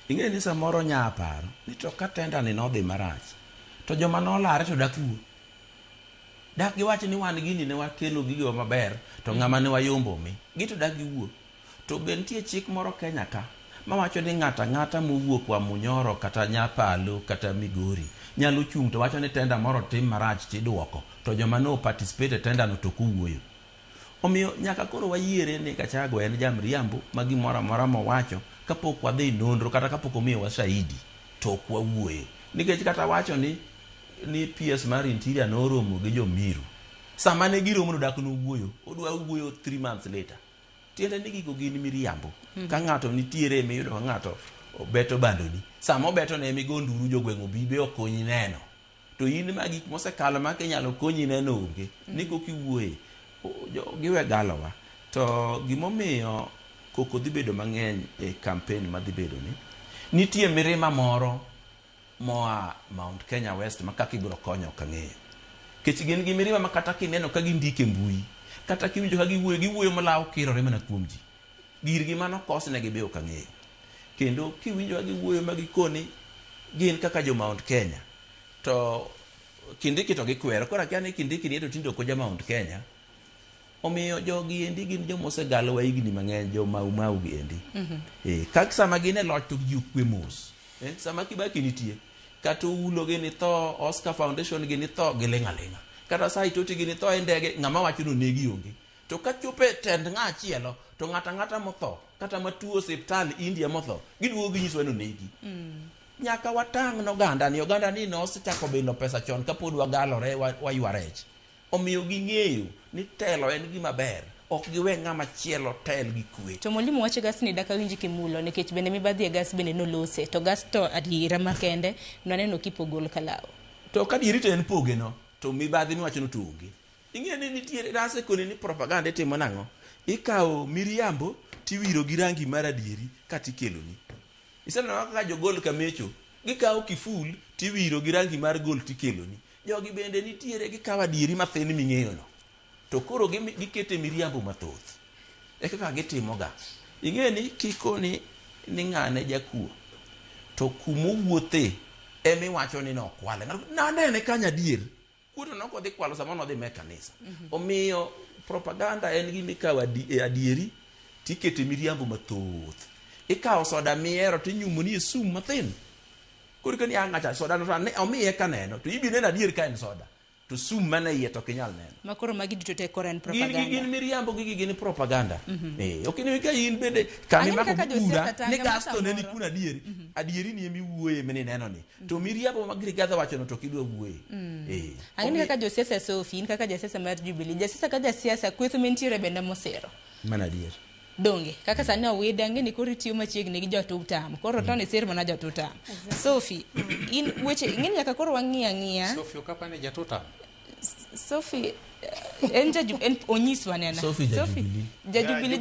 Ing'e ni samoro nya paro ni to ka tender ni nodhi marach to joma nolare to dak wuo. Dak giwach ni wan gini ne wakelo gigewa maber to ng'ama ne wayombo mi. Gi to dak giwuo. To be nitie chik moro Kenya ka mawacho ni ng'ato ang'ata mowuok Wamunyoro kata Nyapalo kata Migori nyalo chung' to wacho ni tender moro otim marach tiduoko to joma no participate e tender no to ok owuoyo. Omiyo nyaka koro wayiere ni Gachagua en jamriambo ma gimoro amora mowacho kapok wadhi nonro kata kapok omiyowa shahidi to ok wawuoye. Nikech kata wacho ni PS mar Interior noromo gi jo Meru, sama ne giromo no dak nowuoyo, odwa wuoyo 3 months later. Tiende ni gigo gin miriambo. Ka ng'ato nitiere miyudo ka ng'ato obeto bandoni, sama obeto ne emigo nduru jogweng' obi be okonyi neno. To in ma gik mosekalo ma kinyalo konyi neno onge, ni koka iwuoye, giwe galowa. To gimomiyo koko dhi bedo mang'eny e campaign madhi bedo ni, nitie mirima moro moa Mount Kenya West ma kaka ibiro konyo ok ang'eyo. Nikech gin gi mirima ma kata kineno ka gindiko e mbui, kata kiwinjo ka giwuoyo, giwuoyo malawo kirore mana kuom ji. Girgi mano kosnegi be ok ang'eyo. Kendo kiwinjo ka giwuoyo ma gikoni gin kaka jo Mount Kenya, to Kindiki to gikwero. Koro akia ni Kindiki ni to tinde ok oja Mount Kenya. Omiyo jogi endi gin joma osegalowa higni mang'eny, jo Mau Mau gi endi. Ka sama gin e loch to ji okwe mos. Sama Kibaki nitie, kata Oulo gini tho, Oscar Foundation gini tho, giling' aling'a. Kata Saitoti gini tho e ndege, ng'ama wacho ni onegi onge. To ka chopo e tend ng'a chielo, to ng'ato ang'ata motho, kata matuo osiptal India motho, giduogo ginyisowa ni onegi. Nyaka watang' n'oganda ni, oganda ni nosechako bilo pesa chon kapod wagalore waywa rech. Omiyo ging'eyo ni telo en gima ber, ok giwe ng'ama chielo tel gi kwe. To mwalimu wach gas ni dak awinj kimulo nikech bende mibadhi e gas bende nolose to gas to adiera makende nwaneno kipogo kalaw. To ka adieri to en poge no, to mibadhi miwacho no to onge. Ing'eyo ni nitiere, nasekoni ni propaganda itimo nang'o? Ikawo miriambo tiwiro gi rangi mar adieri kata ikeloni. Iseneno kaka jogol kamecho, gikawo kiful tiwiro gi rangi mar gol tikeloni. Jogi bende nitiere gikawo adieri mathin ming'eyono. To koro gikete miriambo mathoth. E kaka gitimoga. Ing'e ni kikoni ni ng'ane jakuo, to kumowuothe emiwacho ni nokwale. Nanene kanyo adier. Kuo to nok odhi kwalo samoro nodhi me kanisa. Omiyo propaganda en gima ikawo adieri tikete miriambo mathoth. Ikawo soda mihero tinyumoni e sum mathin. Koro ikoni ah ng'acha soda no to omiye kaneno to ibiro neno adier ka en soda. To sum mane iye to ok inyal neno. Ma koro magi duto te koro en propaganda. Gin miriambo, gigi gin propaganda. Ok in ka in bende kama imako bura ni gas to ne ni kuno adieri. Adieri ni ema iwuoye mineno ni. To miriambo ma Rigathi wacho no to ok idwa wuoye. Ang'e kaka josiasa Sophie, in kaka jasiasa mar Jubilee, jasiasa ka jasiasa kweth mentiere bende mosiro. Mana adier. Donge kaka sani owide ang'e ni koro itiyo machiegni gi jo tutam koro to ni sir mana jo tutam. Sophie, in weche ing'e ni nyaka koro wang'i ang'iya. Sophie ok apani ja tutam. Sophie en ja en onyiswa nena. Sophie ja Jubilee. Ja Jubilee.